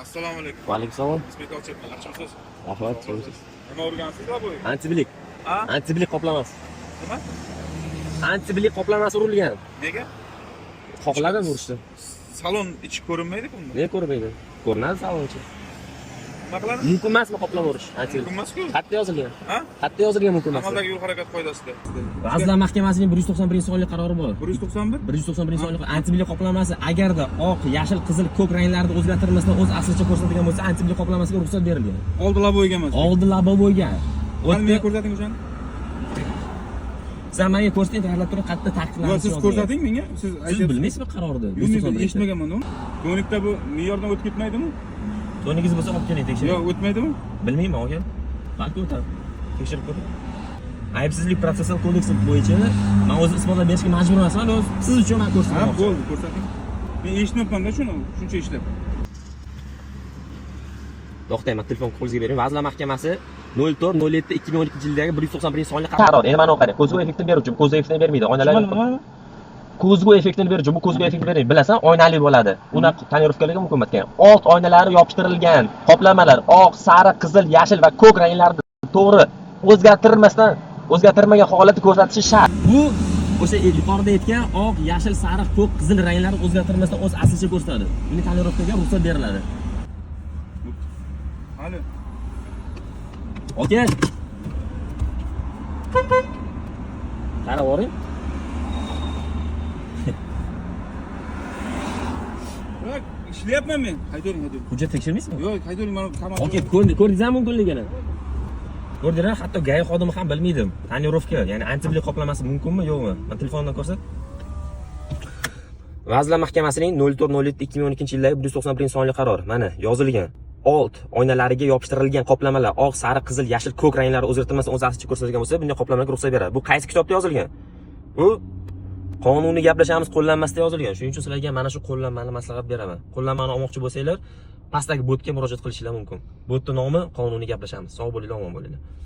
Assalomu alaykum. Va alaykum salom. Inspektor Ochilov, yaxshimisiz? Rahmat, so'raysiz. Nima urgansizlar bu? Antibilik. Ha? Antibilik qoplamasi. Nima? Antibilik qoplamasi urilgan. Nega? Xohladim urishdi. Salon ichi ko'rinmaydi unda. Nega ko'rmaydi? Ko'rinadi salon ichi. Nima qiladi? Mumkin emasmi qoplama urish? Antibilik. Mumkin emas-ku. Qayerda yozilgan? Ha? Qayerda yozilgan mumkin emas? Amaldagi yo'l harakati qoidasida. Vazirlar Mahkamasining 191-sonli qarori bor. 191? 191-sonli antibilik qoplamasi agarda oq, yashil, qizil, ko'k ranglarni o'zgartirmasdan o'z aslicha ko'rsatadigan bo'lsa, antibilik qoplamasiga ruxsat berilgan. Oldi лобовой ga emas. Oldi лобовой ga. Qani menga ko'rsating o'shani. Siz menga ko'rsating, tayyorlab turing, qayerda taqiqlanishi Yo'q, siz yozilgan. ko'rsating menga. Siz Siz aytyapsiz. bilmaysizmi qarorni? Yo'q, men eshitmaganman uni. Tonikda bu me'yordan o'tib ketmaydimi? Toningiz bo'lsa olib keling, tekshiring. Yo'q, o'tmaydimi? Bilmayman aka. Balki o'tadi. Tekshirib ko'ring. Aybsizlik protsessual kodeksi bo'yicha men o'zi isbotlab berishga majbur emasman, o'zi siz uchun men Ha, ko'rsatmoqchi. bo'ldi, ko'rsating. Men eshitmabman-da shuni, shuncha ishlab. To'xtang, men telefon qo'lingizga bering. Vazirlar Mahkamasi 04/07/2012 yildagi 191-sonli qaror. Endi mana qarang, ko'zgu effektini beruvchi, bu ko'zgu effektini bermaydi. Oynalar ko'zgu effektini beruvchi, bu ko'zgu effektini bermaydi. Bilasan, oynali bo'ladi. Unaqa tonirovkalarga mumkin emas. Old oynalari yopishtirilgan qoplamalar oq, sariq, qizil, yashil va ko'k ranglarni to'g'ri o'zgartirmasdan, o'zgartirmagan holatda ko'rsatishi shart. Bu o'sha yuqorida aytgan oq, yashil, sariq, ko'k, qizil ranglarni o'zgartirmasdan o'z aslicha ko'rsatadi. Buni tonirovkaga ruxsat beriladi. Hali. Aka. Qarab boring. Yo'q, ishlayapman men. Haydavering, haydavering. Hujjat tekshirmaysizmi? Yo'q, haydavering, mana kamar. Aka, ko'rdingizmi mumkinligini? Ko'rdinglar, hatto GAI xodimi ham bilmaydi. Tonirovka, ya'ni antibilik qoplamasi mumkinmi, yo'qmi? Mana telefondan ko'rsat. Vazirlar Mahkamasining 04/07/2012 yildagi 191-sonli qaror. Mana yozilgan. Old oynalariga yopishtirilgan qoplamalar oq, sariq, qizil, yashil, ko'k ranglarni o'zgartirmasdan o'z aslicha ko'rsatadigan bo'lsa, bunday qoplamalarga ruxsat beradi. Bu qaysi kitobda yozilgan? Bu qonuniy gaplashamiz qo'llanmasida yozilgan. Shuning uchun sizlarga mana shu qo'llanmani maslahat beraman. Qo'llanmani olmoqchi bo'lsanglar, pastdagi botga murojaat qilishinglar mumkin. Botning nomi qonuniy gaplashamiz. Sog' bo'linglar, omon bo'linglar.